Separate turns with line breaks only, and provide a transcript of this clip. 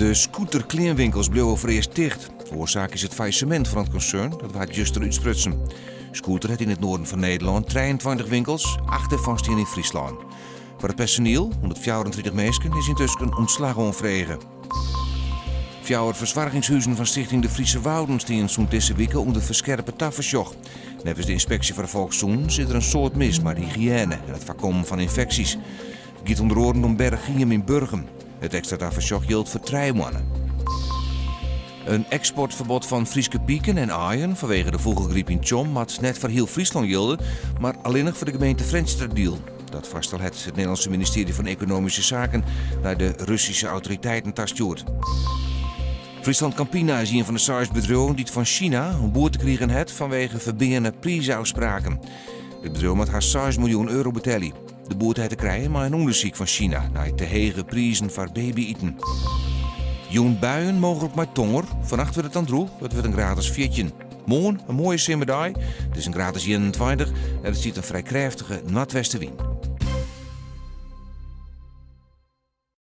De Scooter-kleanwinkels bliuwe foarearst ticht. Oarsaak is it faillissemint fan it konsern, dat waard juster útsprutsen. Scooter hat yn it noarden fan Nederlân 23 winkels, acht dêrfan stean yn Fryslân. Foar it personiel, 134 minsken, is yntusken ûntslach oanfrege. Fjouwer fersoargingshuzen fan Stichting De Friese Wouden stean sûnt dizze wike ûnder ferskerpe tafersjoch. Neffens de ynspeksje foar de Folkssûnens is der in soad mis mei de hygiëne en it foarkommen fan ynfeksjes. It giet ûnder oaren om Berchhiem yn Burgum. It ekstra tafersjoch jildt foar trije moanne. In eksportferbod fan Fryske piken en aaien fanwege de fûgelgryp yn Tsjom moat net foar hiel Fryslân jilde, mar allinnich foar de gemeente Frjentsjerteradiel. Dat foarstel hat it Nederlânske ministearje fan Ekonomyske Saken nei de Russyske autoriteiten tastjoerd. Friesland Campina is ien fan de seis bedriuwen dy't fan China in boete krigen hat fanwege ferbeane priisôfspraken. It bedriuw moat hast seis miljoen euro betelje. De boete hat te krijen mei in ûndersyk fan China nei te hege prizen foar baby-iten. Jûn buien, mooglik mei tonger. Fannacht wurdt it dan drûch, it wurdt in graad as 14. Moarn in moaie simmerdei, it is in graad as 21 en der stiet in frij krêftige noardwestewyn.